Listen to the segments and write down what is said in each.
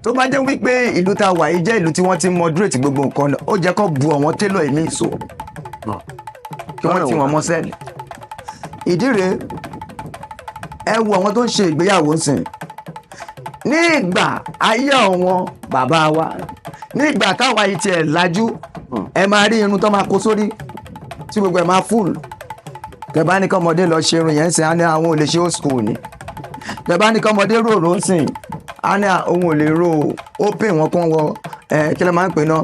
Tó bá jẹ́ wípé ìlú tá a wà yìí jẹ́ ìlú tí wọ́n ti moderate gbogbo nǹkan, ó jẹ́ kó bu àwọn tailor èmi ìṣó, kí wọ́n tì wọ́n mọ́ cell. Ìdí rèé, ẹ wo àwọn tó ń ṣe ìgbéyàwó ń sìn. Ní ìgbà ayé àwọn bàbá wa, ní ìgbà táwa yìí tiẹ̀ lajú, ẹ máa rí irun tó máa kó sórí tí gbogbo ẹ̀ máa full. Tẹ bá ní kọ́mọdé lọ ṣe irun yẹn ń sìn, á ní àwọn ò lè ṣe, old school ni. Tẹ bá ní kọ́mọdé rò ń sìn, á ní òun ò lè ro, ó pè wọ́n kán wọ ẹ, kí ló máa ń pè náà,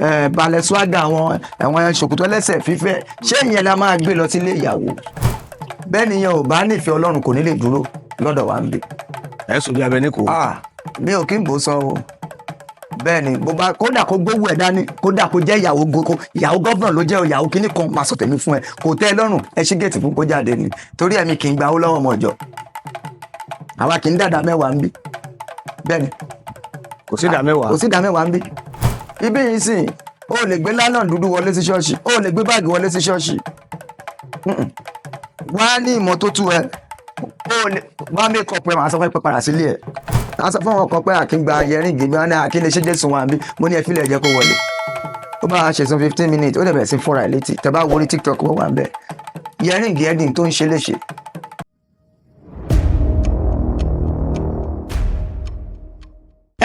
ẹ balẹ̀ swagger, àwọn ẹ̀wọ̀n ṣòkòtò ẹlẹ́sẹ̀ fífẹ́. Ṣé ìyẹn la máa gbé lọ sílé ìyàwó? Bẹ́ẹ̀ nìyẹn ò bá nífẹ̀ẹ́ Ọlọ́run, kò ní lè dúró lọ́dọ̀ wa ń bì. Ẹ sùn bí abẹ ní kò. Ah, mi ò kí ń bò sọ o. Bẹ́ẹ̀ ni, bó bá kódà kó gbówó ẹ̀ dání, kódà kó jẹ́ ìyàwó ìyàwó governor ló jẹ́ o, ìyàwó kíní kan, máa sọ tèmi fún ẹ, kò tẹ́ ẹ lọ́rùn, ẹ ṣí gate fún kó jáde ni. Torí ẹ̀mí kì í gba owó lọ́wọ́ ọmọ ọ̀jọ́. Àwa kì í dàda mẹ́wàá ń bí. Bẹ́ẹ̀ ni. Kò sí ìdá mẹ́wàá. Kò sí ìdá mẹ́wàá ń bí. Ibi yìí sìn, o lè gbé nylon dúdú wọlé sí ṣọ́ọ̀ṣì, o lè gbé báàgì wọlé sí ṣọ́ọ̀ṣì. Wá ní ìmọ́tótó ẹ, o lè wá make up ẹ, màá sọ fún ẹ pé padà sílé ẹ. A sọ fún àwọn kan pé àkíngbà yẹrin gbígbé wọn ní àkín lè ṣe Jésù wọn àbí. Mo ní ẹ fílẹ̀, jẹ́ kó wọlé. Ó bá a ṣe sún 15 minutes, ó dẹ̀ bẹ̀rẹ̀ sí fúnra ẹ̀ létí. Tẹ bá wo orí TikTok, wọ́n wà ń bẹ̀, yẹrin gẹ́dìn tó ń ṣe léṣe.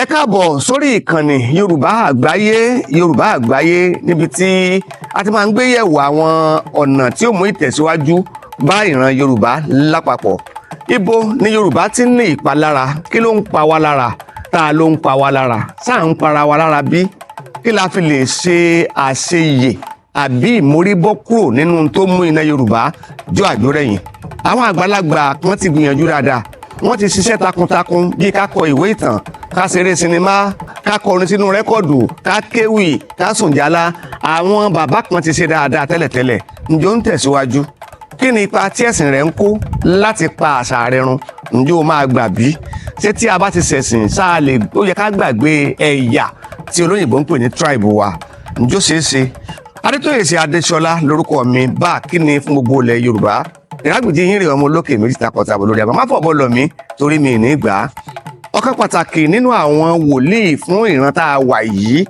Ẹ káàbọ̀ sórí ìkànnì Yorùbá Àgbáyé, Yorùbá Àgbáyé, níbi tí a ti máa ń gbé yẹ̀wò àwọn ọ̀nà tí ó mú ìtẹ̀síwájú bá ìran Yorùbá lápapọ̀. Ibo ni Yorùbá ti ń ní ìpalára? Kí ló ń pa wá lára? Tá a ló ń pa wá lára? Sáà ń para wa lára bí? Kí la fi lè ṣe àṣeyè àbí ìmóríbọ́ kúrò nínú tó mú iná Yorùbá jọ àjórẹ̀yìn? Àwọn àgbàlagbà kan ti gbìyànjú dáadáa, wọ́n ti ṣiṣẹ́ takuntakun, bíi ká kọ ìwé ìtàn, ká ṣeré sinimá, ká kọrin sínú record, ká kéwì, ká sùn jálá. Àwọn bàbá kan ti ṣe dáadáa tẹ́lẹ̀tẹ́lẹ̀. Ǹjọ́ ń tẹ̀síwájú? Kí ni ipa tí ẹ̀sìn rẹ̀ ń kó láti pa àṣà rẹ̀ run? Ǹjọ́ o máa gbà bí? Ṣé tí a bá ti ṣẹ̀sìn sáà lè ó yẹ ká gbàgbé ẹ̀yà tí olóyìnbó ń pè ní tribe wa? Ǹjọ́ ṣeé ṣe? Adétóyèsí Adéṣọlá lórúkọ mi. Bá kí ni fún gbogbo ilẹ̀ Yorùbá, ìrágbìjì yín rè, ọmọ olókè méjì takọtabo lórí àgbà. Má fọ̀ bọ́ lọ mí torí mi ní gbà á. Ọ̀kan pàtàkì nínú àwọn wòlíì fún ìran tá a wà yìí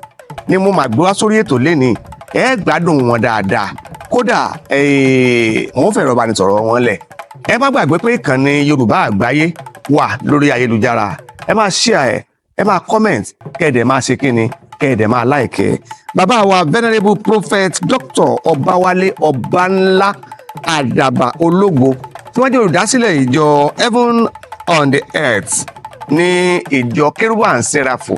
ni mo máa gbé wá sórí ètò lénìí. Ẹ gbádùn wọn dáadáa. Kódà wọ́n fẹ̀rọ ìbánisọ̀rọ̀ wọn lẹ̀. Ẹ má gbàgbé pé ìkànnì Yorùbá Àgbáyé wà lórí ayélujára. Ẹ máa share ẹ, ẹ máa comment, kẹ́ẹ̀dẹ̀ máa ṣe kíni, kẹ́ẹ̀dẹ̀ máa like ẹ. Bàbá wa, Venerable Prophet Dr. Ọbáwálé Ọbánlá Àdàbà Ológo, tí wọ́n jẹ́ olùdásílẹ̀ ìjọ Heaven on the Earth ní ìjọ Kérúbù and Sẹ́ráfù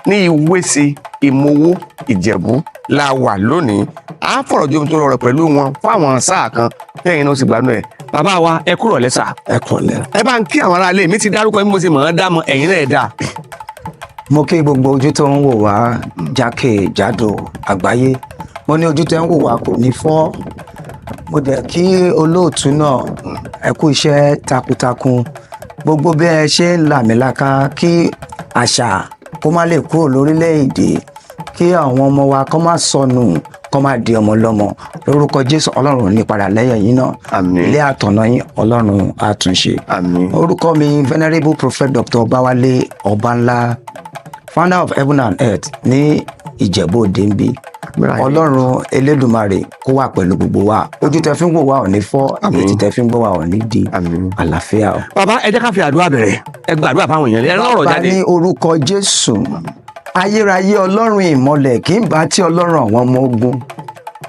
ní Ìwésí, Ìmọ̀wó, Ìjẹ̀bú la wà lónìí. À ń fọ̀rọ̀ jomi tó rọrọ̀ pẹ̀lú wọn fáwọn sáà kan tẹ́yìn náà sì gbádùn ẹ̀. Bàbá wa, ẹ kúrò lẹ́sà. Ẹ kúrọ̀lẹ́. Ẹ bá ń kí àwọn aráalé mi. Ti dárúkọ bí mo ṣe mọ̀ ọ́n dámọ̀, ẹ̀yin náà ẹ̀ dáa. Mo kí gbogbo ojú tó ń wò wá jákèjádò àgbáyé. Mo ní ojú tó ń wò wá kò ní fọ́. Mo dẹ̀ kí olóòtú náà, ẹ kú iṣẹ́ takuntakun. Gbogbo bí ẹ ṣe ń làmìlaka kí àṣà kó má lè kúrò lórílẹ̀‐èdè, kí àwọn ọmọ wa kó má sọnù, kó má di ọmọ lọ́mọ, lórúkọ Jésù, Ọlọ́run ò ní padà lẹ́yìn yín náà. Àmín. Ilé àtọ̀nà yín, Ọlọ́run á tún ṣe. Àmín. Orúkọ mi, Venerable Prophet Dr. Ọbáwálé Ọbánlá, founder of Heaven and Earth ní Ìjẹ̀bú Òde ń bí. Ọlọ́run Elédùmarè kó wà pẹ̀lú gbogbo wa. Ojú tẹ fi ń wò wá ò ní fọ́. Àmín. Etí tẹ fi ń gbọ́ wá ò ní di. Àmín. Àlàáfíà o. Bàbá, ẹ jẹ́ ká fi àdúrà bẹ̀rẹ̀. Ẹ gbàdúrà fáwọn èèyàn, ẹ rán ọ̀rọ̀ Bàbá, jáde. ní orúkọ Jésù, ayérayé, Ọlọ́run ìmọ̀lẹ̀ kì í bá tí, Ọlọ́run àwọn ọmọ ogun,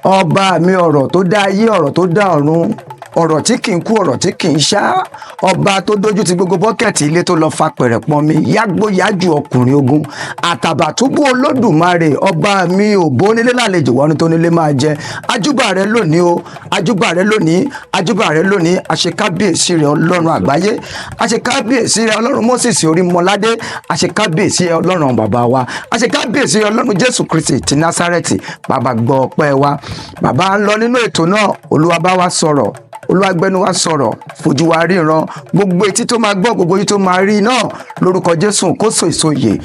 ọba mi, ọ̀rọ̀ tó dá ayé, ọ̀rọ̀ tó dá ọ̀run, ọ̀rọ̀ tí kì í kú, ọ̀rọ̀ tí kì í ṣá, ọba tó dójú ti gbogbo bucket ilé tó lọ fa pẹ̀rẹ̀ pọn mi, yágbó yájú, ọkùnrin ogun, Àtàbàtúbú Olódùmarè, ọba mi ò bó nílé lálejò wọnú tó nílé máa jẹ. Ajúbà rẹ lónìí o, ajúbà rẹ lónìí, ajúbà rẹ lónìí. Àṣekábíyèsí rẹ, Ọlọ́run àgbáyé. Àṣekábíyèsí rẹ, Ọlọ́run Moses Orímọládé. Àṣekábíyèsí rẹ, Ọlọ́run bàbá wa. Àṣekábíyèsí rẹ, Ọlọ́run Jésù Kristi ti Násárẹ́tì. Bàbá, gbọ́ ọpẹ́ wa. Bàbá ń lọ nínú ètò náà. Olúwa, bá wa sọ̀rọ̀. Olúwa, gbẹnu wa sọ̀rọ̀, fojú wa ríran. Gbogbo etí tó máa gbọ́, gbogbo ojú tó máa rí náà, lórúkọ Jésù, kó so èso yè,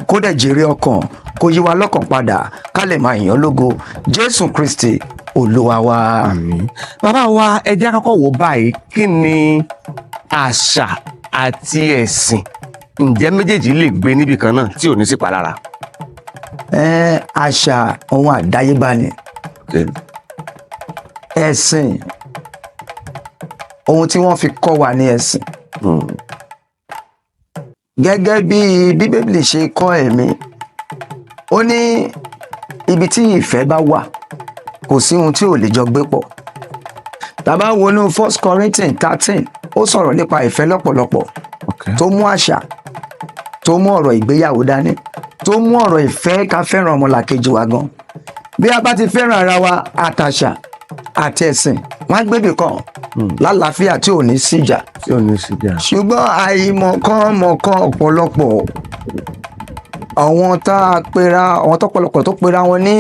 kó dẹ̀ jèrè ọkàn, kó yí wa lọ́kàn padà, ká lè máa yàn lógo. Jésù Kristi Olúwa wa. Àmín. Bàbá wa, ẹ jẹ́ ká kọ́kọ́ wò báyìí. Kí ni àṣà àti ẹ̀sìn? Ǹjẹ́ méjèèjì lè gbé níbì kan náà tí ò ní sí palára? Ẹ, àṣà ohun àdáyébá ni. Ẹ̀sìn, ohun tí wọ́n fi kọ́ wa ní ẹ̀sìn. Gẹ́gẹ́ bí Bíbélì ṣe kọ́ ẹ̀mí, ó ní ibi tí ìfẹ́ bá wà, kò sí ohun tí ò lè jọ gbé pọ̀. Tá bá wọnú 1 Corinthians 13, ó sọ̀rọ̀ nípa ìfẹ́ lọ́pọ̀lọpọ̀, tó mú àṣà, tó mú ọ̀rọ̀ ìgbéyàwó dání, tó mú ọ̀rọ̀ ìfẹ́ ká fẹ́ràn ọmọlàkejì wa gan. Bí a bá ti fẹ́ràn ara wa, àtàṣà àti ẹ̀sìn, wọ́n á gbébì kan lálàáfíà tí ò ní síjà. Tí ò ní sí jà. Ṣùgbọ́n àìmọ̀kànmọ̀kàn ọ̀pọ̀lọpọ̀ àwọn tá a pera, àwọn tọ́pọ̀lọpọ̀ tó pera wọn ní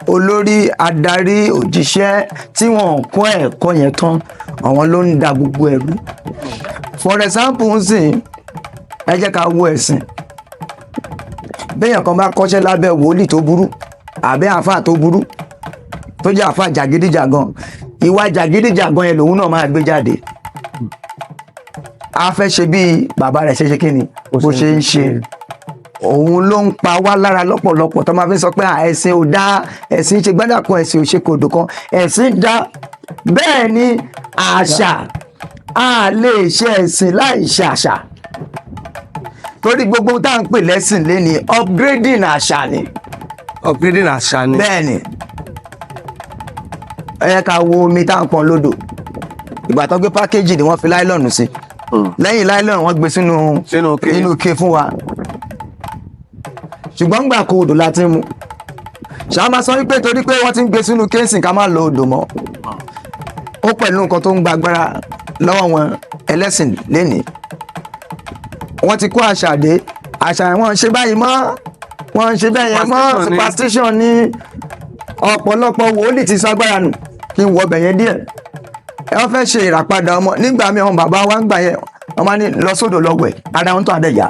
olórí, adarí, òjíṣẹ́, tí wọn ò kọ́ ẹ̀kọ́ yẹn tán, àwọn ló ń da gbogbo ẹ̀rú. For example, ń sìn, ẹ jẹ́ ká wo ẹ̀sìn. Béèyàn kan bá kọ́ṣẹ́ lábẹ́ wòlíì tó burú àbẹ́ àáfàá tó burú, tó jẹ́ àáfàá jàgídíjàgan, ìwà jàgídíjàgan yẹn lòun náà máa gbé jáde. A fẹ́ ṣe bí bàbá rẹ̀ ṣe ṣe kí ni bó ṣe ń ṣe. Òun ló ń pa wá lára lọ́pọ̀lọpọ̀ tó máa fi sọ pé, "À, ẹ̀sìn ò dá, ẹ̀sìn ṣe gbádà kan, ẹ̀sìn ò ṣe kòdò kan." Ẹ̀sìn dá, bẹ́ẹ̀ ni àṣà. A lè ṣe ẹ̀sìn láì ṣe àṣà, torí gbogbo ohun tá à ń pè lẹ́sìn lé ní upgrading àṣà ni. Upgrading àṣà ni. Bẹ́ẹ̀ ni. Ẹ yẹ ká wo omi tá à ń pọn lódò. Ìgbà tó gbé package ni wọ́n fi nylon sí. Lẹ́yìn nylon, wọ́n gbé sínú Sínú ike. inú ike fún wa. Ṣùgbọ́n gbà kó odò la ti ń mu. Ṣáà máa sọ wípé torí pé wọ́n ti ń gbé sínú kéésì, ká má lo odò mọ́? Ó pẹ̀lú nǹkan tó ń gba agbára lọ́wọ́ wọn ẹlẹ́sìn lénìí. Wọ́n ti kó àṣà dé. Àṣà wọn ń ṣe báyìí mọ́, wọ́n ń ṣe bẹ́ẹ̀ yẹn mọ́. Superstition Superstition ni. ni. Ọ̀pọ̀lọpọ̀ wòlíì ti sọ agbára nù. Kí n wọ ọbẹ̀ yẹn díẹ̀. Ẹ wọ́n fẹ́ ṣe ìràpadà ọmọ nígbà míì, àwọn bàbá wa ń gbà yẹn, wọ́n máa ní lọ sódò lọ wẹ̀, ara wọn tó adẹ̀ yá.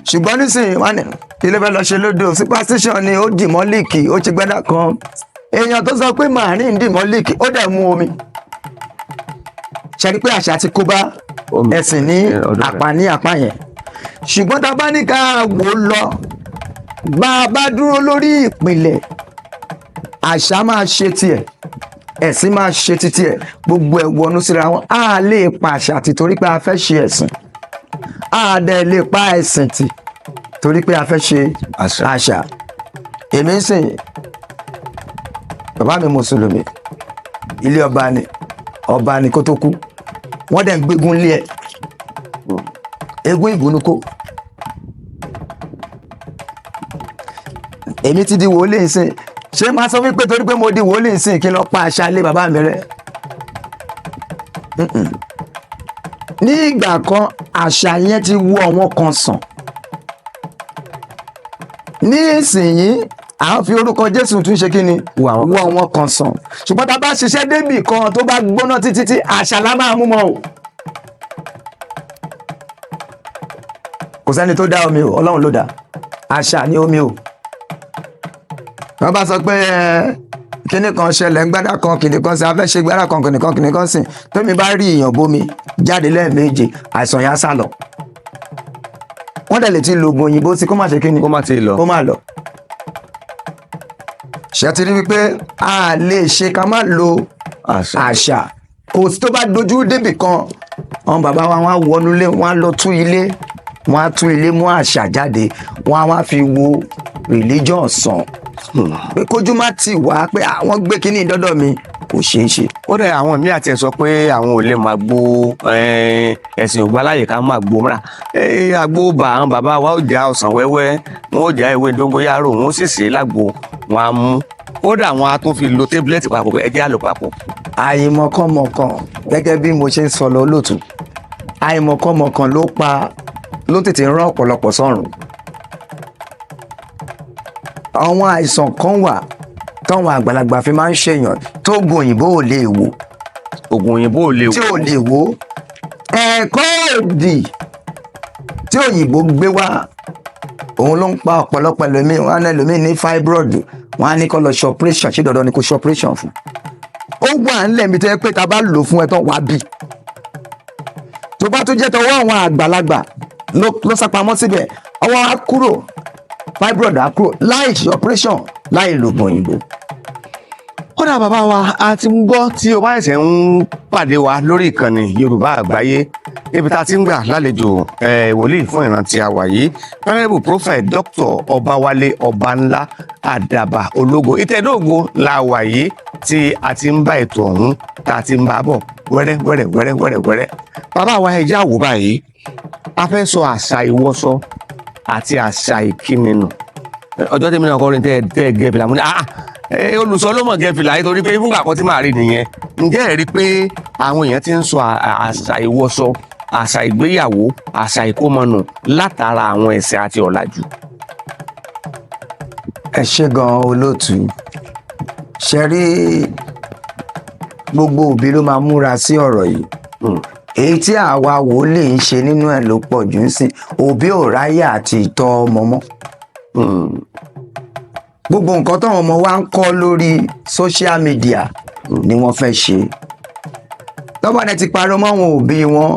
Ṣùgbọ́n nísìnyí, wọ́n ní kí ló fẹ́ lọ ṣe lódò? Superstition ni. Ó dì mọ́ líìkì, ó ti gbẹ́dà kan. Èèyàn tó sọ pé màrín dì mọ́ líìkì, ó dẹ̀ mú omi. Ṣe rí pé àṣà ti kó bá Omi. ẹ̀sìn ní Ọdún rẹ̀. àpá ní àpá yẹn. Ṣùgbọ́n tá a bá ní ká wò ó lọ, bá a bá dúró lórí ìpìlẹ̀, àṣà máa ṣe tiẹ̀, ẹ̀sìn máa ṣe titi ẹ̀, gbogbo ẹ̀ wọnú síra wọn. A lè pa àṣà tì torí pé a fẹ́ ṣe ẹ̀sìn, a dẹ̀ lè pa ẹ̀sìn tì torí pé a fẹ́ ṣe Àṣà. àṣà. Èmi ń sìn, bàbá mi mùsùlùmí, ilé ọba ni, ọba ni kó tó kú. Wọ́n dẹ̀ ń gbégun lé ẹ̀, eégún ìgúnnukó. Èmi ti di wòlíì nsìn. Ṣé máa sọ wípé torí pé mo di wòlíì nsìn, kí n lọ pa àṣà ilé bàbá mi rẹ́? Mm-mm. Ní ìgbà kan, àṣà yẹn ti wú àwọn kan sàn. Ní ìsìnyí, à ń fi orúkọ Jésù tún ṣe kí ni Wú àwọn wú àwọn kan sàn. Ṣùgbọ́n tá a bá ṣiṣẹ́ débì kan, tó bá gbóná títí tí, àṣà la máa mú mọ́ o. Kò sẹ́ni tó dá omi o, Ọlọ́run ló dá. Àṣà ni omi o. Wọ́n bá sọ pé ẹ kíní kan ṣẹlẹ̀ ń gbádà kan, kìnì kan sí, afẹ́ ṣe gbádà kan, kìnì kan, kìnì kan sìn, tómi bá rí èèyàn bómi jáde lẹ́ẹ̀mejì, àìsàn yẹn á sá lọ. Wọ́n dẹ̀ lè ti lo oògùn òyìnbó sí, kó má ṣe kíni, Kó má ti lọ. kó má lọ. Ṣe ti rí wípé a lè ṣe ká má lo Àṣà. àṣà? Kò sí tó bá dojú débì kan, àwọn bàbá wa, wọn á wọnú ilé, wọn á lọ tún ilé, wọn á tún ilé mú àṣà jáde, wọn á wá fi wo religion sàn, pé kójú má tì wá pé àwọn gbé kínní dọ́dọ̀ mi, kò ṣeé ṣe. Ó dẹ̀ àwọn míì àti ẹ̀ sọ pé àwọn ò lè máa gbo ẹ̀sìn ògbà láyè ká máa gbo mọ́ra. Àgbo bà àwọn bàbá wa ó já ọsàn wẹ́wẹ́, wọn ó já ewé dóngóyárò, wọn ó sì sè é lágbo, wọn á mú. Kódà wọn á tún fi lo tébúlẹ̀tì papọ̀ pé ẹ jẹ́ á lò papọ̀. Àìmọ̀kànmọ̀kàn, gẹ́gẹ́ bí mo ṣe ń sọ lọ lóòtú, àìmọ̀kànmọ̀kàn ló pa, ló tètè rán ọ̀pọ̀lọpọ̀ sọ́run. Àwọn àìsàn kan wà táwọn àgbàlagbà fi máa ń ṣèyàn, tóògùn òyìnbó ò lè wò. Oògùn òyìnbó ò lè Tí ò lè wò. Ẹ̀kọ́ òdì tí òyìnbó gbé wá, òun ló ń pa ọ̀pọ̀lọpọ̀ ẹlòmíì. Wọn á ní ẹlòmíì ní fibroid, wọn á ní kó lọ ṣe operation. Ṣé dandan ni kó ṣe operation fún? Ó wà ńlẹ̀ mi tó yẹ pé tá a bá lò fún ẹ tán, wàá bì. Tó bá tún jẹ́ tọwọ́ àwọn àgbàlagbà Ló sápamọ́ síbẹ̀, ọwọ́ á kúrò, fibroid á kúrò láì ṣe operation, láì lògùn òyìnbó. Kódà bàbá wa, a ti ń gbọ́ tí o bá ṣẹ̀ṣẹ̀ ń pàdé wa lórí ìkànnì Yorùbá Àgbáyé, níbi tá a ti ń gbà lálejò wòlíì fún ìran tí a wà yìí, Venerable Prophet Dr. Ọbáwálé Ọbánlá Àdàbà Ológo Ìtẹ̀dógo la wà yìí, tí a ti ń bá ètò ọ̀hún tá a ti ń bá bọ̀ wẹ́rẹ́ wẹ́rẹ́ wẹ́rẹ́ wẹ́rẹ́ wẹ́rẹ́. Bàbá wa, ẹ já wò báyìí, a fẹ́ sọ àṣà ìwọṣọ àti àṣà ìkíni nù. Ọjọ́ tèmi náà kọrin tẹ́ ẹ gẹ fìlà, mo ní, "Ah, olùsọ ló mọ̀ gẹ fìlà yìí," torí pé fúngbà kan tí màá rí nìyẹn. Ǹjẹ́ ẹ rí i pé àwọn èèyàn ti ń sọ àṣà ìwọṣọ, àṣà ìgbéyàwó, àṣà ìkómọnù látara àwọn ẹ̀sìn àti ọ̀làjú? Ẹ ṣé gan, olóòtú. Ṣe rí, gbogbo òbí ló máa múra sí ọ̀rọ̀ yìí. Èyí tí àwa wòlíì ń ṣe nínú ẹ̀ ló pọ̀ jù ń sìn. Òbí ò ráyè àti ìtọ́ ọmọ mọ́. Gbogbo nǹkan táwọn ọmọ wa ń kọ́ lórí social media ni wọ́n fẹ́ ṣe. Tọ́ba dẹ̀ ti parọ́ mọ́ àwọn òbí wọn,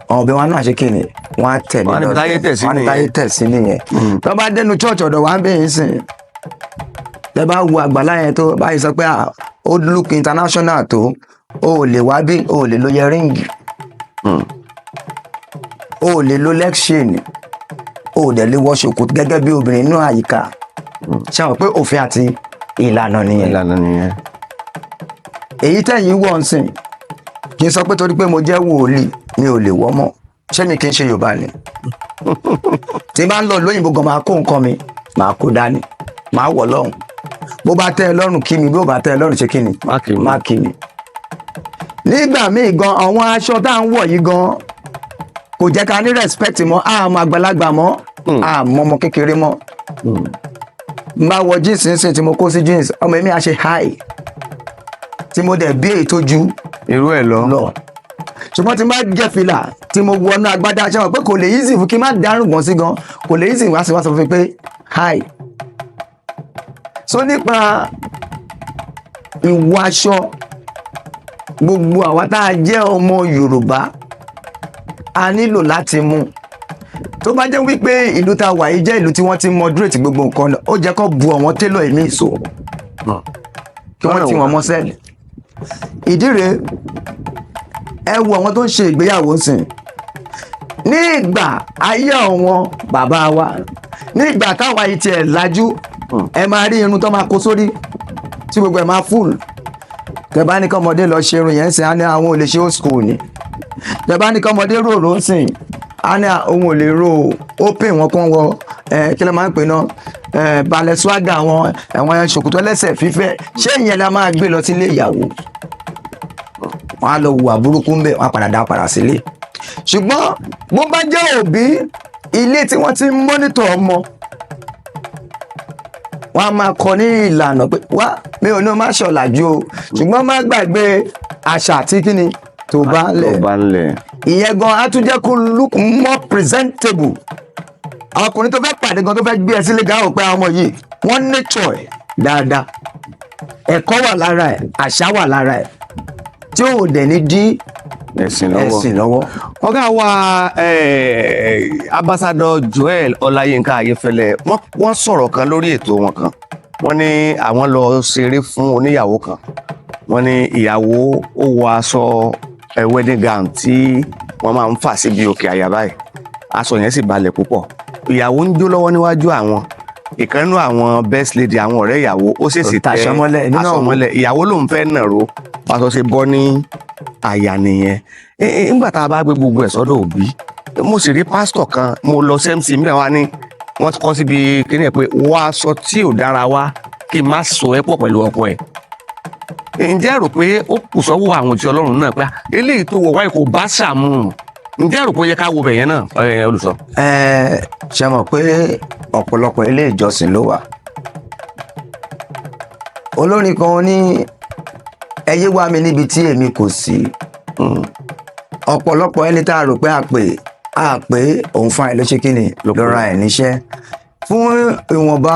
àwọn òbí wọn náà ṣe kíni, wọ́n á tẹ̀lé. Wọ́n á níbi táyé tẹ̀ sí Wọ́n á níbi táyé nìyẹn. tẹ̀ sí nìyẹn. Tọ́ba dénú church ọ̀dọ̀ wa ń bẹ̀ yín sìn, tẹ bá wo àgbàlá yẹn tó báyìí sọ pé, ah, ó look international tó, o ò lè wá bí, o ò lè lo earring, o ò lè lo leg chain, o ò dẹ̀ lè wọ ṣòkòtò gẹ́gẹ́ bí obìnrin nínú àyíká. Ṣe àwọn pé òfin àti ìlànà nìyẹn? Ìlànà nìyẹn. Èyí tẹ̀yìn wọ̀ ń sìn, kì í sọ pé torí pé mo jẹ́ wòlíì mi ò lè wọ́ mọ́. Ṣé mi kì í ṣe Yorùbá ni? Tí n bá ń lọ lóyìnbó gan, máa kó nǹkan mi, máa kó dání, máa wọ̀ lọ́hùn. Bó bá tẹ́ ẹ lọ́rùn, kí mi. Bí ó bá tẹ́ ẹ lọ́rùn, ṣe kí ni? Má kí mi. Má kí mi. Nígbà míì gan, àwọn aṣọ tá à ń wọ̀ yìí gan kò jẹ́ ká ní respect mọ́. Àmọ́ àgbàlagbà mọ́, àmọ́ ọmọ kékeré mọ́. N bá wọ jeans nísìnyí tí mo kó sí jeans, ọmọ mi á ṣe high tí mo dẹ̀ bí èyí tó ju irú ẹ̀ lọ. Lọ. Ṣùgbọ́n tí n bá jẹ́ fìlà tí mo wọnú agbádá, ṣe wọ́n pé kò lè easy fún kí n má dárùn gbọ̀n sí gan, kò lè easy wá sí wá sọ fún mi pé hi. So nípa ìwọ aṣọ, gbogbo àwa tá a jẹ́ ọmọ Yorùbá, a nílò láti mú. Tó bá jẹ́ wípé ìlú tá a wà yìí jẹ́ ìlú tí wọ́n ti moderate gbogbo nǹkan, ó jẹ́ kó bu àwọn télọ̀ èmi ìṣó kí wọ́n tì wọ́n mọ́ sẹ́ẹ̀lì. Ìdí rèé, ẹ wo àwọn tó ń ṣe ìgbéyàwó sìn. Ní ìgbà ayé àwọn bàbá wa, ní ìgbà táwa yìí tiẹ̀ lajú, ẹ máa rí irun tó máa kó sórí tí gbogbo ẹ̀ máa full. Tẹ bá ní kọ́mọdé lọ ṣe irun yẹn sìn, á ní àwọn ò lè ṣe, old school ni. Tẹ bá ní kọ́mọdé rorò sìn, á ní òun ò lè ro ó pè wọ́n kán wọ ẹ, kí ló máa ń pè náà, ẹ balẹ̀ swaga, àwọn ẹ̀wọ̀n ṣòkòtò ẹlẹ́sẹ̀ fífẹ́. Ṣé ìyẹn la máa gbé lọ sílé ìyàwó? Wọn á lọ hùwà burúkú ńbẹ, wọn á padà dá padà sílé. Ṣùgbọ́n bó bá jẹ́ òbí ilé tí wọ́n ti ń monitor ọmọ, wọ́n á máa kọ ní ìlànà pé, wá, mi ò ní o má ṣọ̀làjú o, ṣùgbọ́n má gbàgbé àṣà àti kíni tó bá ń lẹ̀. Tó bá ń lẹ̀. Ìyẹn gan á tún jẹ́ kó look more presentable. Àwọn ọkùnrin tó fẹ́ pàdé gan, tó fẹ́ gbé ẹ sílé gan, á rò pé àwọn ọmọ yìí, wọ́n nature ẹ̀ dáadáa, ẹ̀kọ́ wà lára ẹ̀, àṣà wà lára ẹ̀, tí ò dẹ̀ ní dí ẹ̀sìn lọ́wọ́. Ẹ̀sìn lọ́wọ́. Ọ̀gá wa, Ambassador Joel Ọláyínká Ayéfẹ́lẹ́, wọ́n sọ̀rọ̀ kan lórí ètò wọn kan. Wọ́n ní àwọn lọ ṣeré fún oníyàwó kan. Wọ́n ní ìyàwó ó wọ aṣọ wedding gown tí wọ́n máa ń fà síbi òkè àyà báyìí. Aṣọ yẹn sì balẹ̀ púpọ̀. Ìyàwó ń jó lọ́wọ́ níwájú àwọn. Ìkan nínú àwọn best lady, àwọn ọ̀rẹ́ ìyàwó, ó ṣèṣì tẹ Tàṣọ mọ́lẹ̀ nínú aṣọ àwọn- mọ́lẹ̀. Ìyàwó lòun fẹ́ nàró, aṣọ ṣe bọ́ ní àyà nìyẹn. Nígbà tá a bá gbé gbogbo ẹ̀ sọ́dọ̀ òbí, mo sì rí pásítọ̀ kan, mo lọ sí MC mìíràn wá ní wọ́n kọ́ síbi kíní ẹ̀ pé wọ aṣọ tí ò dára wá kí n má so ẹ́ pọ̀ pẹ̀lú ọkọ ẹ̀. Ǹjẹ́ ẹ rò pé ó kù sọ́wọ́ àwọn òjíṣẹ́ Ọlọ́run náà pé eléyìí tó wọ̀ wáyé kò bá sàmù? Ǹjẹ́ ẹ rò pé ó yẹ ká wo bẹ̀yẹn náà, olùsọ? Ẹ ṣe mọ̀ pé ọ̀pọ̀lọpọ̀ ilé ìjọsìn ló wà. Olórin kan ní, "Ẹ yé wá mi níbi tí èmi kò sí." Ọ̀pọ̀lọpọ̀ ẹni tá a rò pé a pè òun fún ẹ ló ṣe kí ni, ló ra ẹ̀ níṣẹ́. Fún ìwọ̀nba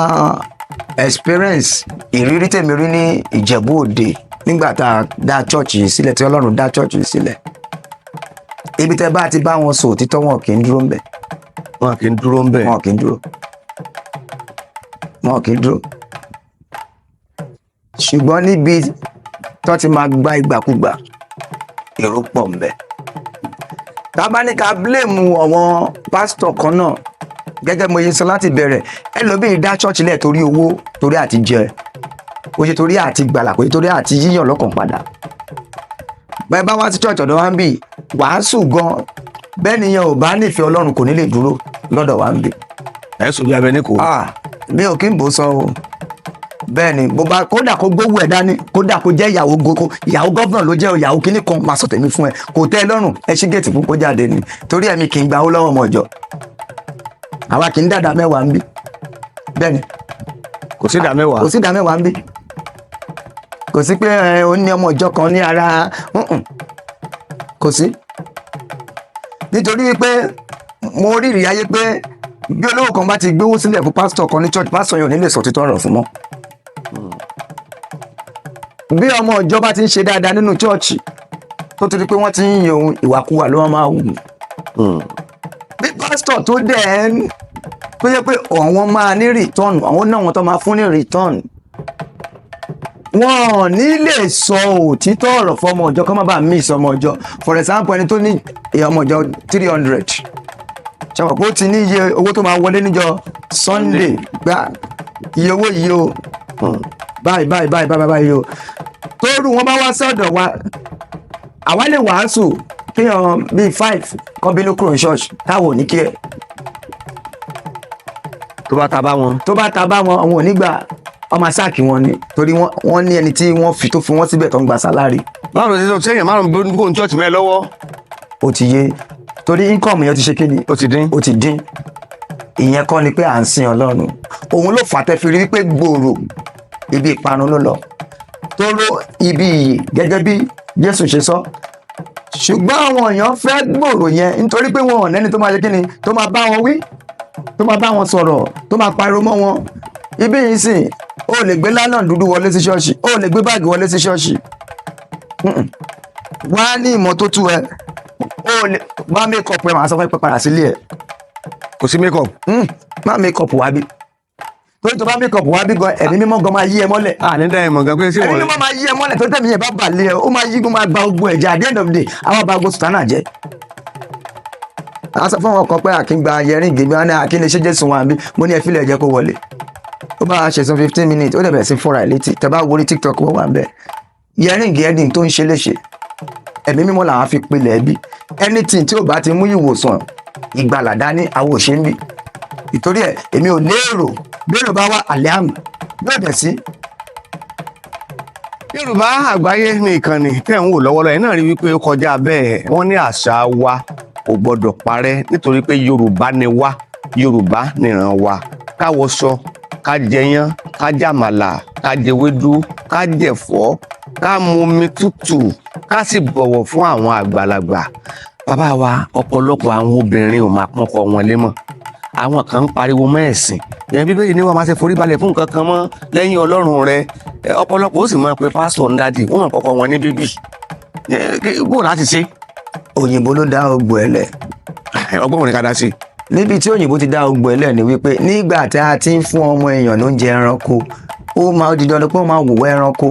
experience, ìrírí tèmi rí ní Ìjẹ̀bú Òde nígbà tá a dá church yìí sílẹ̀, tí Ọlọ́run dá church yìí sílẹ̀, ibi tẹ́ bá ti bá wọn sọ òtítọ́, wọn kì í dúró ń bẹ̀. Wọn kì í dúró ń bẹ̀. Wọn kì í dúró, wọn kì í dúró. Ṣùgbọ́n níbi tó ti máa gba ìgbàkúgbà, èrò pọ̀ ń bẹ. Tá bá ní ká blame àwọn pásítọ̀ kan náà, gẹ́gẹ́ mo ṣe sọ láti bẹ̀rẹ̀, ẹlòmíì dá ṣọ́ọ̀ṣì lẹ̀ torí owó, torí àti jẹ, kò ṣe torí àti gbàlà, kò ṣe torí àti yíyàn lọ́kàn padà. Bẹ́ẹ̀ bá wá sí ṣọ́ọ̀ṣì ọ̀dọ̀ wa ń bì, wàásù gan bẹ́ẹ̀ nìyẹn ò bá nífẹ̀ẹ́ Ọlọ́run, kò ní lè dúró lọ́dọ̀ wa ń bì. Ẹ sọ bí abẹ ní kò. Ah, mi ò kí n bò sọ o. Bẹ́ẹ̀ ni, bó bá kódà kó gbówó ẹ̀ dání, kódà kó jẹ́ ìyàwó goko, ìyàwó governor ló jẹ́ o, ìyàwó kíní kan, máa sọ tèmi fún ẹ, kò tẹ́ ẹ lọ́rùn, ẹ ṣí géètì fún kó jáde ni. Torí ẹ̀mí kì í gba owó lọ́wọ́ ọmọ ìjọ. Àwa kì í dàda mẹ́wàá ń bí. Bẹ́ẹ̀ ni. Kò sí ìdá mẹ́wàá. Kò sí ìdá mẹ́wàá ń bí. Kò sí pé ẹ ó ní ọmọ ìjọ kan ní ara mm-mm. Kò sí, nítorí wípé mo rí ìrì ayé pé bí olówó kan bá ti gbówó sílẹ̀ fún pásítọ̀ kan ní church, pásítọ̀ yẹn ò ní lè sọ títọ́ ọ̀rọ̀ fún mọ́. Bí ọmọ ìjọ bá ti ń ṣe dáadáa nínú church, tó ti di pé wọ́n ti ń yin òun, ìwàkuwà ló máa wù. Bí pásítọ̀ tó dẹ̀ ẹ́ tó yẹ pé àwọn máa ní return, àwọn náà wọn tó máa fún ní return, wọn ò ní lè sọ òtítọ́ ọ̀rọ̀ fọmọ ìjọ kọ́ má bàa miss ọmọ ìjọ. For example, ẹni tó ní ọmọ ìjọ 300, ṣàpọ̀ pé ó ti ní iye owó tó máa wọlé níjọ́ Sunday, gbà iye owó yìí o, báyìí báyìí báyìí báyìí báyìí o. Tóru wọn bá wá sọ́dọ̀ wa, àwa lè wàásù kéèyàn bíi five kan bínú kúrò ní ṣọ́ọ̀ṣì, táwọn ò ní kí ẹ. Tó bá ta bá wọn. Tó bá ta bá wọn, àwọn ò ní gbà, ọmọ sáàkì wọn ni, torí wọ́n ní ẹni tí wọ́n fi tó fi wọ́n síbẹ̀ tó ń gba salary. Báwo ló ṣe sọ sẹ́yìn márùn-ún kó ní church mẹ́ lọ́wọ́? Ó ti yé, torí income yẹn ti ṣe kí ni? Ó ti dín. Ó ti dín. Ìyẹn kọ́ ni pé à ń sin Ọlọ́run. Òun ló fà á tẹ́ fi rí wípé gbòòrò ibi ìparun ló lọ, tóró ibi ìyè, gẹ́gẹ́ bí Jésù ṣe sọ. Ṣùgbọ́n àwọn èèyàn fẹ́ gbòòrò yẹn nítorí pé wọn ò nẹ́ni tó máa ṣe kí ni, tó máa bá wọn wí, tó máa bá wọn sọ̀rọ̀, tó máa pariwo mọ́ wọn. Ibi yìí sìn, ó lè gbé nylon dúdú wọlé sí ṣọ́ọ̀ṣì, ó lè gbé báàgì wọlé sí ṣọ́ọ̀ṣì. Wá ní ìmọ́tótó ẹ, ó lè wá make up ẹ, màá sọ fún ẹ pé padà sílé ẹ. Kò sí make up. Má make up wá bí, torí tó bá make up wá bí gan, ẹ̀mí mímọ́ gan máa yí ẹ mọ́lẹ̀. À ní dáhùn mọ̀ gan pé sí Ẹ̀mí wọn. mímọ́ máa yí ẹ mọ́lẹ̀, tó tẹ̀mí yẹn bá bà lé ẹ, ó máa yí, ó máa ba ogun ẹ̀jẹ̀. At the end of the day, àwọn bá ogun sùtánà jẹ́. A sọ fún àwọn kan pé àkín gba yẹrin gèmí, wọn ní àkín lè ṣe Jésù wọn àbí. Mo ní ẹ fílẹ̀, jẹ́ kó wọlé. Ó bá a ṣe sún 15 minutes, ó dẹ̀ bẹ̀rẹ̀ sí fúnra ẹ̀ létí. Tẹ bá wo orí TikTok, wọ́n wà ń bẹ̀. Yẹrin gẹ̀ẹ́dìn tó ń ṣe léṣe, ẹ̀mí mímọ́ làwọn fi pilẹ̀ ẹbí. Anything tí ò bá ti mú ìwòsàn ìgbàlà dání, àwọn ò ṣe ń bí. Ìtorí ẹ̀, èmi ò lérò bérò bá wà àlẹ́ àmì yóò dẹ̀ sí. Yorùbá Àgbáyé ní ìkànnì tẹ́ ń wò lọ́wọ́lọ́wọ́ ẹ̀ náà rí wípé ó kọjá bẹ́ẹ̀. Wọ́n ní àṣà wa kò gbọ́dọ̀ parẹ́ nítorí pé Yorùbá ni wá, Yorùbá nìran wa. Ká wọṣọ, ká jẹyán, ká jàmàlà, ká jẹwédú, ká jẹ̀fọ́, ká mu omi tútù, ká sì bọ̀wọ̀ fún àwọn àgbàlagbà. Bàbá wa, ọ̀pọ̀lọpọ̀ àwọn obìnrin ò máa pọ́nkọ wọn lé mọ́. Àwọn kan ń pariwo mọ́ ẹ̀sìn ìyẹn, Bíbélì ní wọ́n máa ṣe forí balẹ̀ fún nǹkan kan mọ́ lẹ́yìn Ọlọ́run rẹ. Ọ̀pọ̀lọpọ̀ ó sì máa pe pásítọ̀ ń daddy, wọ́n máa kọ́kọ́ wọn ní baby. Bó láti ṣe? Òyìnbó ló dá ogbò ẹ lẹ̀. Ọgbọ́n wọn ni ká dá sí? Níbi tí òyìnbó ti dá ogbò ẹ lẹ̀ ni wípé nígbà tí a ti ń fún ọmọ èèyàn lóúnjẹ ẹranko, ó máa di dandan pé ó máa wùwọ́ ẹranko.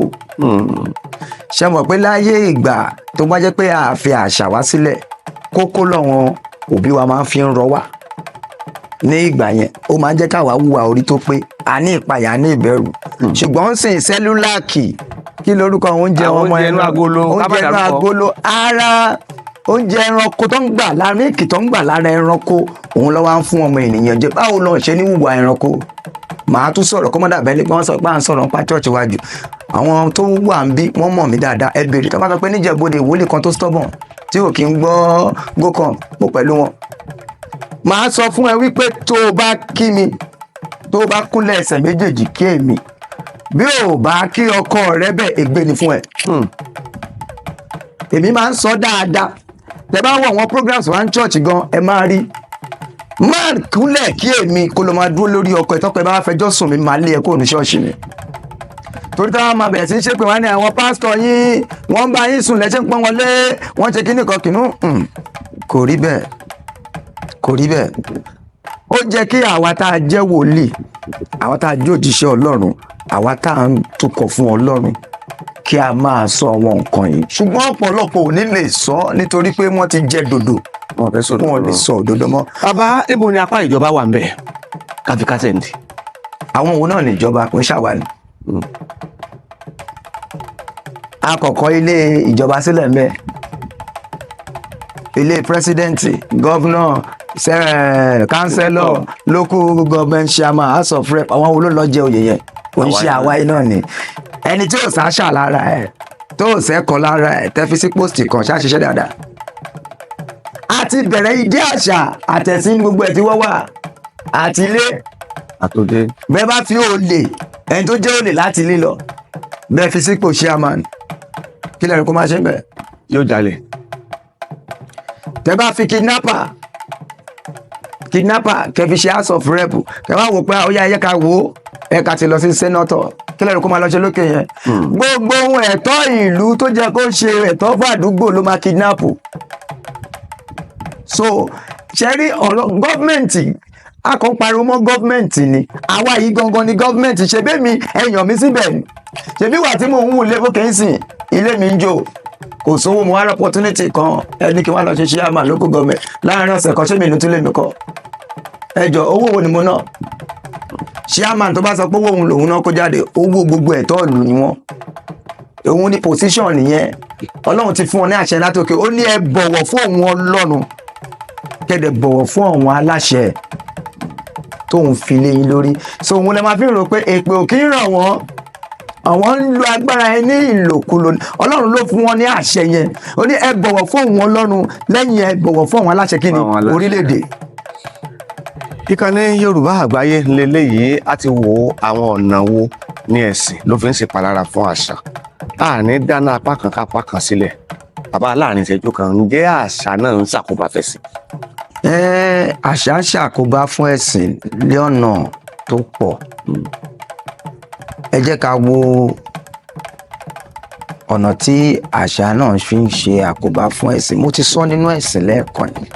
Ṣe mọ̀ pé láyé ìgbà tó bá jẹ́ pé a fi àṣà wá sílẹ̀, kókó lọ́wọ́n òbí wa máa ń fi ń rọ wá ní ìgbà yẹn, ó máa ń jẹ́ káwa hùwà orí tó pé, a ní ìpayà, a ní ìbẹ̀rù. Ṣùgbọ́n sìn Cerelac, kí lorúkọ oúnjẹ Àwọn ọmọ oúnjẹ inú ẹran? agolo, ká má Oúnjẹ inú dárúkọ. agolo, ara oúnjẹ ẹranko tó ń gbà lára, mílìkì tó ń gbà lára ẹranko, òun ló wá ń fún ọmọ ènìyàn jẹ. Báwo lọ ṣe ní hùwà ẹranko? Màá tún sọ̀rọ̀ kọ́mọ́dà bẹ́ẹ̀ ni wọ́n sọ pé à ń sọ̀rọ̀ nípa church wájú. Àwọn tó wà ń bí, wọ́n mọ̀ mí dáadáa. Ẹ béèrè tó bá sọ pé níjẹ̀bọdè, ìwúlì kan tó stubborn tí ò kí ń gbọ́ gókàn mo pẹ̀lú wọn. Màá sọ fún ẹ wípé tó o bá kí mi, tó o bá kúnlẹ̀ ẹsẹ̀ méjèèjì kí èmi, bí o bá kí ọkọ rẹ bẹ́ẹ̀, ègbé ni fún ẹ. Èmi máa ń sọ dáadáa. Tẹ bá wọ àwọn programs wa ní church gan, ẹ máa rí máa kúnlẹ̀ kí èmi, kó ló máa dúró lórí ọkọ ẹ. Tọkọ ẹ bá fẹjọ́ sùn mí, máa lé ẹ kúrò ní ṣọ́ọ̀ṣì mi, torí táwọn máa bẹ̀rẹ̀ sí í ṣe pé wọ́n ní àwọn pásítọ̀ yín, wọ́n ń bá yín sùn, lẹ́sẹ̀ ń pọ́n wọn lé, wọ́n ṣe kíní kan kìnnú. Kò rí bẹ́ẹ̀, kò rí bẹ́ẹ̀. Ó jẹ́ kí àwa tá a jẹ́ wòlíì, àwa tá a jẹ́ òjíṣẹ́ Ọlọ́run, àwa tá a ń tukọ̀ fún Ọlọ́run, kí a máa sọ àwọn nǹkan yìí. Ṣùgbọ́n ọ̀pọ̀lọpọ̀ ò ní lè sọ nítorí pé wọ́n ti jẹ dòdò. Wọn fẹ́ sọ̀rọ̀. Wọn ò lè sọ òdodo mọ́. Bàbá, níbo ni apá ìjọba wà ń bẹ̀ káfí kásẹ̀ǹdì? Àwọn òun náà níjọba, kò ń ṣàwárí. Àkọ́kọ́, ilé ìjọba sílẹ̀ mẹ́, ilé president, governor, councillor, local government chairman, House of Rep, àwọn wo ló lọ jẹ oyè yẹn? Kò ń ṣe àwa yìí náà ni. Ẹni tí ò sáṣà lára ẹ̀, tó ò sẹ́kọ̀ọ́ lára ẹ̀, tẹ́ fi sí post kan, ṣáṣiṣẹ́ dáadáa. A ti bẹ̀rẹ̀ ìdí àṣà àtẹ̀sìn, gbogbo ẹ̀ tí wọ́n wà àti ilé Àtòdé. Bẹ́ẹ̀ bá fi olè, ẹni tó jẹ́ olè láti ilé lọ, bẹ́ẹ̀ fi sípò chairman, kí lẹ́rìí kó máa ṣe bẹ́ẹ̀? Yóò jalè. Tẹ́ bá fi kidnapper kẹ́ fi ṣe House of Rep, kẹ́ bá wò pé ó yá, ẹ ká wò ó, ẹ ká ti lọ sí senator, kí lẹ́rìí kó máa lọ ṣe lókè yẹn? Gbogbo ohun ẹ̀tọ́ ìlú tó jẹ́ kó ṣe ẹ̀tọ́ fún àdúgbò ló máa kidnap. So ṣe rí ọ̀rọ̀ gọ́ọ̀mẹ̀ntì, a kàn pariwo mọ́ gọ́ọ̀mẹ̀ntì ni. Àwa yìí gangan ni gọ́ọ̀mẹ̀ntì. Ṣe bẹ́ẹ̀ mi ẹ̀yàn mi síbẹ̀ ni. Ṣebí wà tí mò ń wù lébókè ń sìn, ilé mi ń jò, kò sówó, mo wá rí opportunity kan, ẹni kí wọ́n lọ ṣe chairman local government láàárín ọ̀sẹ̀ kan. Ṣé mi ní tún lè mi kọ́? Ẹ jọ, owó wo ni mo ná? Chairman tó bá sọ pé owó òun lòun náà kó jáde, owó gbogbo ẹ̀tọ́ ìlú ni wọ́n. Òun ní position nìyẹn. Ọlọ́run ti fún ọ ní àṣẹ látòkè. Ó ní ẹ bọ̀wọ̀ fún òun Ọlọ́run, kẹ́dẹ̀ bọ̀wọ̀ fún àwọn aláṣẹ tóun fi lé yín lórí. So òun lè máa fi rò pé èpè ò kí ń ràn wọ́n. Àwọn ń lo agbára ẹ ní ìlòkulò. Ọlọ́run ló fún wọn ní àṣẹ yẹn. Ó ní ẹ bọ̀wọ̀ fún òun Ọlọ́run, lẹ́yìn ẹ bọ̀wọ̀ fún àwọn aláṣẹ kí ni? Àwọn aláṣẹ. Orílẹ̀-èdè. Ìkànnì Yorùbá Àgbáyé lélẹ́yìí. A ti wo àwọn ọ̀nà wo ní ẹ̀sìn ló fi ń ṣèpalára fún àṣà. A ní dáná apá kan kápá kan sílẹ̀. Bàbá, láàrin ìṣẹ́jú kan, ǹjẹ́ àṣà náà ń ṣàkóbá fẹ̀sìn? Ẹ, àṣà ṣàkóbá fún ẹ̀sìn ní ọ̀nà tó pọ̀. Ẹ jẹ́ ká wo ọ̀nà tí àṣà náà fi ń ṣe àkóbá fún ẹ̀sìn. Mo ti sọ nínú ẹ̀sìn lẹ́ẹ̀kan yìí,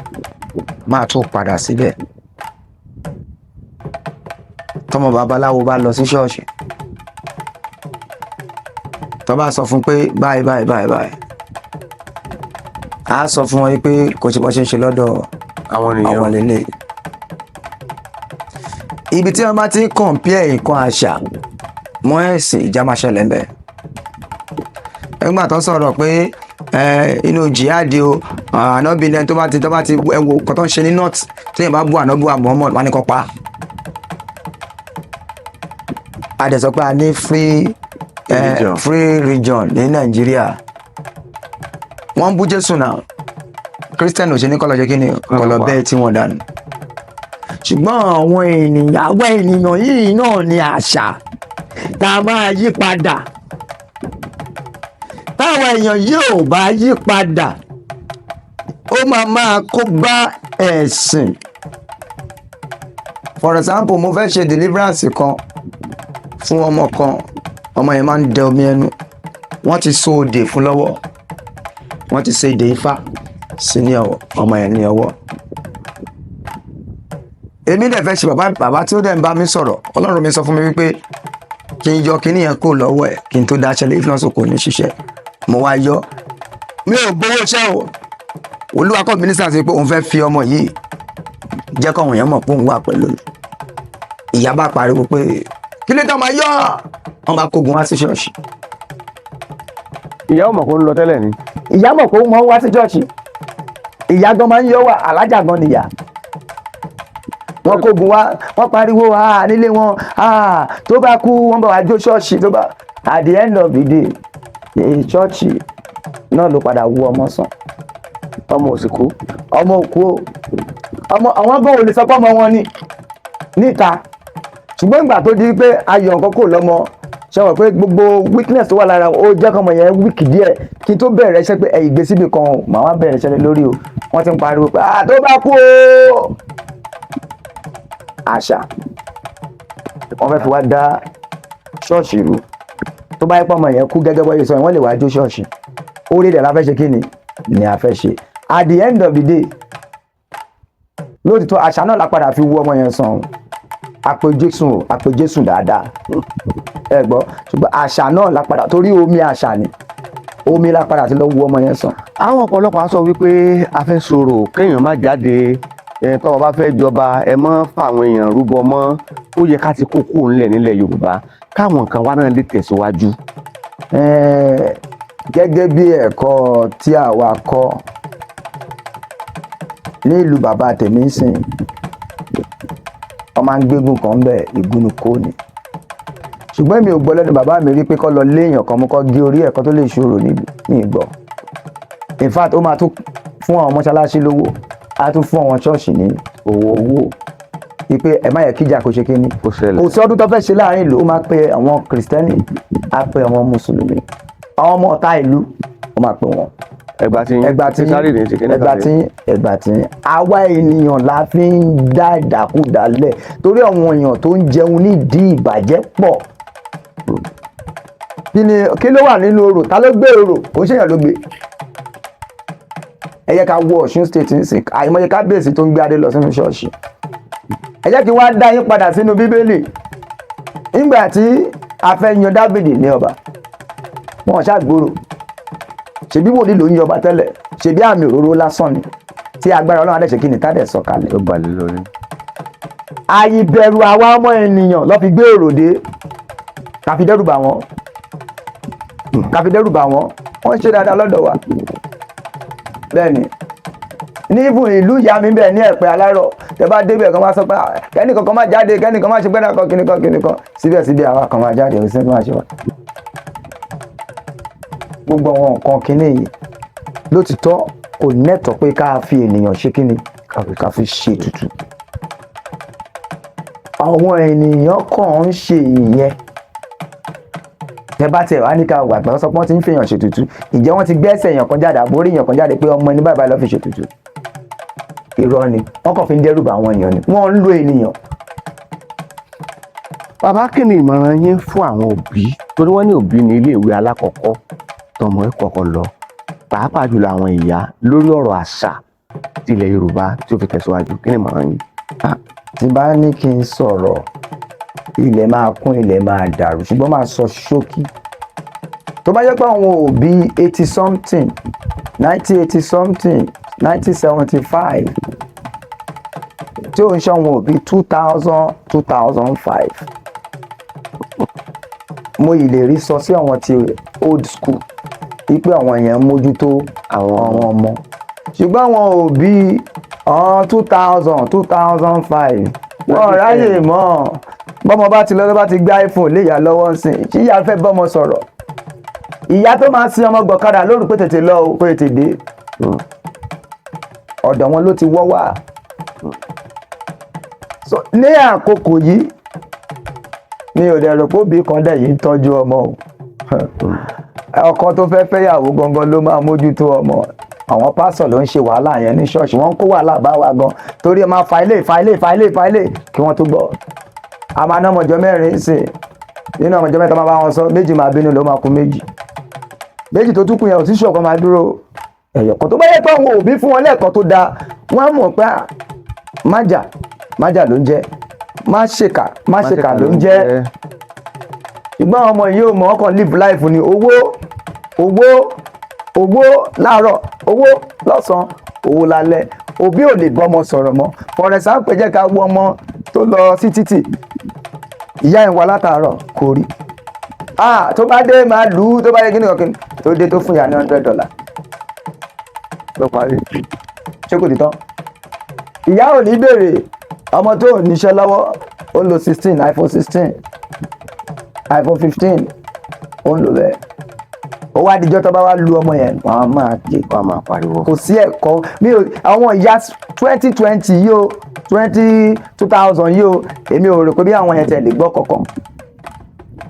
máa tún padà síbẹ̀. Tọmọ babaláwo bá lọ sí ṣọ́ọ̀ṣì, tó bá sọ fún pé báyìí báyìí báyìí báyìí, á sọ fún wọn pé kò ṣe bọ́ ṣe ń ṣe lọ́dọ̀ àwọn ènìyàn. Àwọn lélẹ̀ ibi tí wọ́n bá ti ń compare nǹkan àṣà mọ́ ẹ̀sìn, ìjà máa ṣẹlẹ̀ ńbẹ̀. Nígbà tó sọ̀rọ̀ pé inú jihad o, ànábì ní ẹni tó bá ti ẹ wo nǹkan tó ń ṣe ní north, tí yẹn bá bú ànábì wa Muhammad, wọn ni kò pa á. A dẹ̀ sọ pé a ní free Religion. Free religion ní Nàìjíríà. Wọ́n ń bú Jésù náà, Christian ò ṣe ní kọ́lọ́ ṣe kí ni, kọ́lọ́ pa. Bẹ́ẹ̀ tí wọ́n dànù. Ṣùgbọ́n àwọn ènìyàn yìí náà ní àṣà tá a máa yí padà. Táwọn èèyàn yìí ò bá yí padà, ó máa máa kó bá ẹ̀sìn. For example, mo fẹ́ ṣe deliverance kan fún ọmọ kan. Ọmọ yẹn máa ń dẹ omi ẹnu. Wọ́n ti so òdè fún lọ́wọ́, wọ́n ti ṣe ìdè ifá sí ní ọwọ́ ọmọ yẹn ní ọwọ́. Èmi dẹ̀ fẹ́ ṣe bàbá bàbá tí ó dẹ̀ ń bá mi sọ̀rọ̀. Ọlọ́run mi sọ fún mi wípé kí n yọ kíní yẹn kó lọ́wọ́ ẹ̀ kí n tó dáṣẹ́ lé, if not so kò ní ṣiṣẹ́. Mo wá yọ, mi ò gbowó iṣẹ́ o. Olúwa kọ́ mínísítà sí pé òun fẹ́ fi ọmọ yìí jẹ́ kọ́wọn èèyàn mọ̀ pé òun wà pẹ̀lú mi. Ìyá bá pariwo pé kí ló dé ọmọ yọ, wọn bá kógun wá sí ṣọ́ọ̀ṣì. Ìyá ọmọ kò ń lọ tẹ́lẹ̀ ni. Ìyá mọ̀ pé ó máa ń wá sí ṣọ́ọ̀ṣì. Ìyá gan máa ń yọ wà, alájà gan nìyá. Wọ́n kógun wá, wọ́n pariwo, "Ah," nílé wọn, "Ah, tó bá kú, wọ́n bá wá jó ṣọ́ọ̀ṣì tó bá." At the end of the day, ṣọ́ọ̀ṣì náà ló padà wú ọmọ sàn. Ọmọ òsì kú. Ọmọ òkú o. Ọmọ àwọn gan ò lè sọ pé ọmọ wọn ni níta. Ṣùgbọ́n ìgbà tó di pé ayọ̀ nǹkan kò lọ́mọ, ṣe wọ́n pé gbogbo weakness tó wà lára ó jẹ́ kọ́mọ yẹn weak díẹ̀. Kí n tó bẹ̀rẹ̀ iṣẹ́ pé ẹ̀yìn gbé síbi kan o, màá wá bẹ̀rẹ̀ iṣẹ́ lé lórí o, wọ́n ti ń pariwo pé, "Ah, tó bá kú o." Àṣà wọ́n fẹ́ fi wá dá ṣọ́ọ̀ṣì rú. Tó bá yẹ pé ọmọ yẹn kú gẹ́gẹ́ bọ́ yẹ sọ yẹn, wọ́n lè wá jó ṣọ́ọ̀ṣì. Orí rẹ̀ la fẹ́ ṣe, kí ni ni a fẹ́ ṣe? At the end of the day, Lóòtítọ́, àṣà náà la padà fi wú ọmọ yẹn sàn o. Àpè Jésù o, àpè Jésù dáadáa, ẹ gbọ́. Ṣùgbọ́n àṣà náà la padà, torí omi àṣà ni, omi la padà ti lọ wú ọmọ yẹn sàn. Àwọn ọ̀pọ̀lọpọ̀ á sọ wípé a fẹ́ sọ̀rọ̀ kéèyàn má jáde ẹ, tọ́wọ́ bá fẹ́ jọba, ẹ mọ́ fáwọn èèyàn rúbọ mọ́. Ó yẹ ká ti kó kúrò ńlẹ̀ nílẹ̀ Yorùbá, káwọn nǹkan wa náà lè tẹ̀síwájú. Gẹ́gẹ́ bí ẹ̀kọ́ tí àwa kọ́ ní ìlú bàbá tèmi ń sìn, wọ́n máa ń gbégùn kan bẹ́ẹ̀, ìgúnnukó ni. Ṣùgbọ́n mi ò gbọ́ lẹ́nu bàbá mi rí pé kọ́ lọ léèyàn kan mú, kọ́ gé orí ẹ̀kọ́ tó lè ṣòro nílùú. Mi ì gbọ́. In fact, ó máa tún fún àwọn mọ́ṣáláṣí lówó, á tún fún àwọn ṣọ́ọ̀ṣì ní owó wípé ẹ má yẹ kíjà kó ṣe kíní. Kó ṣẹlẹ̀. Kò sí ọdún tó fẹ́ ṣe láàrin ìlú, ó máa pe àwọn Kìrìsìtẹ́nì, á pe àwọn Mùsùlùmí, àwọn ọmọ ọ̀tá ìlú, ó máa pe wọn. Ẹgbà tí Ẹgbà tí sáré ní ṣèké. Ẹgbà tí, ẹgbà tí. Àwa ènìyàn la fi ń dá ìdàkudà lẹ̀, torí àwọn èèyàn tó ń jẹun nídìí ìbàjẹ́ pọ̀. Kí ni, kí ló wà nínú orò? Ta ló gbé orò? Kò ń ṣèyàn ló gbé. Ẹ jẹ́ ká wo Ọ̀ṣun State nísìn, àìmọye kábíyèsí tó ń gbé adé lọ sínú ṣọ́ọ̀ṣì. Ẹ jẹ́ kí wọ́n á dá yín padà sínú Bíbélì. Nígbà tí a fẹ́ yan Dáfídì ní ọba, wọn ṣàgbóró. Ṣebí wòlíì ló ń yọba tẹ́lẹ̀, ṣebí àmì òróró lásán ni, tí agbára Ọlọ́run adẹ́sẹ̀ kí ni tá dẹ̀ sọ̀kalẹ̀. Tó balẹ̀ lórí. Àìbẹ̀rù àwa ọmọ ènìyàn ló fi gbé èrò dé, ká fi dẹ́rù bà wọ́n, ká fi dẹ́rù bà wọ́n. Wọ́n ṣe dáadáa lọ́dọ̀ wa. Bẹ́ẹ̀ ni, ní ibùn ìlú ìyá mi bẹ́ẹ̀ ní Ẹ̀pẹ́ Alárọ̀, tẹ bá débẹ̀ kan, máa sọ pé, "Ah, kẹ́nìkan kan máa jáde, kẹ́nìkan máa ṣe gbẹ́dà kan, kìnìkan kìnìkan." Síbẹ̀síbẹ̀, àwa kan máa jáde, òsín tó máa ṣe wá. Gbogbo àwọn nǹkan kìíní yìí, lótìtọ́, kò nẹ́tọ̀ọ́ pé ká fi ènìyàn ṣe kíni, ká fi ṣe ètùtù. Àwọn ènìyàn kàn ń ṣe ìyẹn. Tẹ bá tiẹ̀ wá ní ká wà pé sọ pé wọ́n ti ń fèèyàn ṣètùtù, ǹjẹ́ wọ́n ti gbẹ́sẹ̀ èèyàn kan jáde, àbórí èèyàn kan jáde pé ọmọ ẹni báyìí báyìí ló fi ṣètùtù? Irọ́ ni. Wọ́n kàn fi ń dẹ́rù bà àwọn èèyàn ni, wọ́n ń lo ènìyàn. Bàbá, kí ni ìmọ̀ràn yín fún àwọn òbí? Torí wọ́n ní òbí ní iléèwé alákọ̀ọ́kọ́ tọmọ ẹ̀ kọ́kọ́ lọ, pàápàá jùlọ àwọn ìyá, lórí ọ̀rọ̀ àṣà ti ilẹ̀ Yorùbá tí ó fi tẹ̀síwájú. Kí ni ìmọ̀ràn yín? Tí bá ní kí n sọ̀rọ̀, ilẹ̀ máa kún, ilẹ̀ máa dàrú, ṣùgbọ́n máa sọ ṣókí. Tó bá jẹ́ pé àwọn òbí 80 something, 1980 something, 1975, tí ò ń ṣe àwọn òbí 2000, 2005, mo yìí lè rí sọ sí àwọn ti old school wípé àwọn èèyàn ń mójútó àwọn ọmọ. Ṣùgbọ́n àwọn òbí àwọn 2000, 2005, wọn ráyè mọ́. Bọ́mọ bá ti lọ, tó bá ti gbé iPhone lé ìyá lọ́wọ́ sí i, ìyá fẹ́ bọ́mọ sọ̀rọ̀. Ìyá tó máa sin ọmọ gbọ̀kadà lóru pé tètè lọ o, pé tètè dé, ọ̀dọ̀ wọn ló ti wọ́ wà. So ní àkókò yìí, mi ò dẹ̀ rò pé òbí kan dẹ̀ yìí ń tọ́jú ọmọ o. Ọkọ tó fẹ́ fẹ́yàwó gangan ló máa mójútó ọmọ. Àwọn pásọ̀ ló ń ṣe wàhálà yẹn ní ṣọ́ọ̀ṣì. Wọ́n ń kó wàhálà bá wa gan, torí ẹ máa fa ilé, fa ilé, fa ilé, fa ilé kí wọ́n tó gbọ́. A máa ná ọmọjọ 4 sí i, nínú ọmọjọ 3 máa bá wọn sọ, méjì máa bínú, ló máa kú méjì. Méjì tó tún kù yẹn, ò sí ṣọ̀kan máa dúró ẹ̀yọ̀kan. Tó bá yẹ pé àwọn òbí fún wọn lẹ́ẹ̀kan tó dáa, wọ́n á mọ̀ pé à, májà májà ló ń jẹ́, má ṣèkà má ṣèkà ló ń jẹ́. Ṣùgbọ́n àwọn ọmọ yìí ò mọ̀, ọkàn live life ni. Owó, owó, owó láàárọ̀, owó lọ́sàn-án, owó lálẹ́. Òbí ò lè bọ́mọ sọ̀rọ̀ mọ́. For example, jẹ́ ká wo ọmọ tó lọ sí títì, ìyá ẹ̀ ń wá látàárọ̀, kò rí. Ah, tó bá dé, máa lù ú. Tó bá dé, kíni kan kíni tó dé, tó fún ìyá ní $100 Ló parí. Ṣé kò ti tán? Ìyá ò ní béèrè. Ọmọ tó ò níṣẹ́ lọ́wọ́, ó ń lo 16, iPhone 16, iPhone 15, ó ń lò bẹ́ẹ̀. Ó wá dijọ́ tó bá wá lu ọmọ yẹn, wọ́n á máa ké. Wọ́n á máa pariwo. Kò sí ẹ̀kọ́. Mi ò àwọn ìyá 2020 yìí o, 20, 2000 yìí o, èmi ò rò pé bí àwọn yẹn tẹ̀ lè gbọ́ kankan,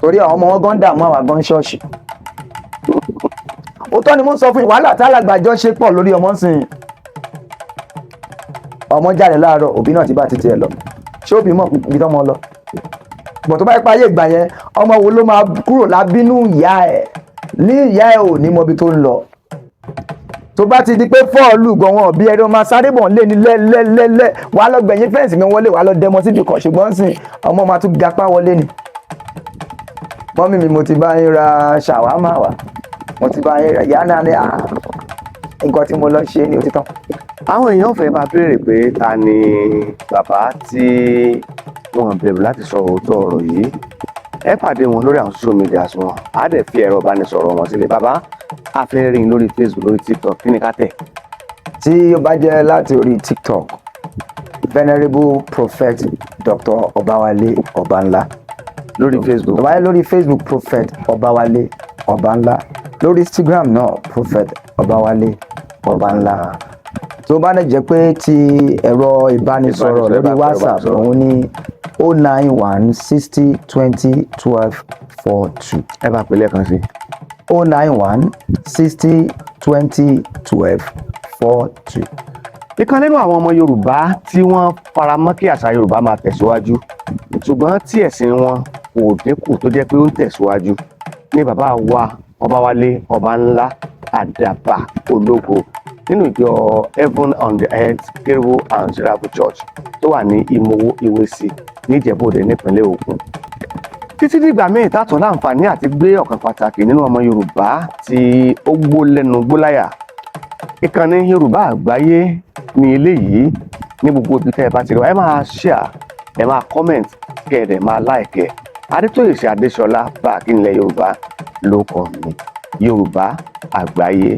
torí àwọn ọmọ wọn gan dààmú àwọn gan ṣọ́ọ̀ṣì. Òótọ́ ni mo ń sọ fún yín. Wàhálà tí alàgbàjọ ṣe pọ̀ lórí ọmọ sìn. Ọmọ jáde láàárọ̀, òbí náà ti bá títí ẹ lọ. Ṣé òbí mọ̀ ibi tọ́mọ lọ? Bọ̀ tó bá yẹ pé ayé ìgbà yẹn, ọmọ wo ló máa kúrò lábínú ìyá ẹ̀ ní ìyá ẹ̀ ò ní mọ ibi tó ń lọ? Tó bá ti di pé 4 lù gan, wọn bí ẹni máa sáré bọ̀ lé ní lẹ́lẹ́lẹ́lẹ́, wàá lọ gbẹ̀yìn fence gan wọlé, wàá lọ dẹmọ síbi kan. Ṣùgbọ́n sìn, ọmọ máa tún gapá wọlé ni. "Mummy mi, mo ti bá yín ra shawarma wá, mo ti bá yín ra." Ìyá náà ní, "Ah, nǹkan tí mo lọ ṣe ni òtítọ́." Àwọn èèyàn fẹ́ máa béèrè pé ta ni bàbá tí wọ́n bẹ̀rù láti sọ òótọ́ ọ̀rọ̀ yìí. Ẹ pàdé wọn lórí àwọn social media wọn, á dẹ̀ fi ẹ̀rọ ìbánisọ̀rọ̀ wọn sílẹ̀. Bàbá, a fẹ́ rí yín lórí Facebook, lórí TikTok, kí ni ká tẹ̀? Tí ó bá jẹ́ láti orí TikTok, Venerable Prophet Dr. Ọbáwálé Ọbánlá. Lórí Facebook? Tó bá jẹ́ lórí Facebook, Prophet Ọbáwálé Ọbánlá. Lórí Instagram náà, Prophet Ọbáwálé Ọbánlá. Tó bá dẹ̀ jẹ́ pé ti ẹ̀rọ ìbánisọ̀rọ̀, lórí WhatsApp, ìbánisọ̀rọ̀. Òun ní 091 60 20 12 42. Ẹ bá pè lẹ́ẹ̀kan sí. 091 60 20 12 42. Ìkan nínú àwọn ọmọ Yorùbá tí wọ́n faramọ́ kí àṣà Yorùbá máa tẹ̀síwájú, ṣùgbọ́n tí ẹ̀sìn wọn kò dínkù, tó jẹ́ pé ó ń tẹ̀síwájú, ní bàbá wa Ọbáwálé Ọbánlá Àdàbà Ológo nínú ìjọ Heaven on the Earth Kérúbù and Seraphim Church tó wà ní Ìmọ̀wó Ìwésì níjẹ̀bú-Òde nípínlẹ̀ Ògùn. Títí dìgbà míì tààtọ̀ láǹfààní àti gbé ọ̀kan pàtàkì nínú ọmọ Yorùbá tí ó gbó lẹ́nu gbóláyà, ìkànnì Yorùbá Àgbáyé ní eléyìí. Ní gbogbo ibi tẹ́ ẹ bá ti rí wa, ẹ máa share, ẹ máa comment, kẹ́ ẹ dẹ̀ máa like ẹ. Adétóyèsí Adéṣọlá bá akínilẹ̀ Yorùbá ló kọ́ mi. Yorùbá Àgbáyé.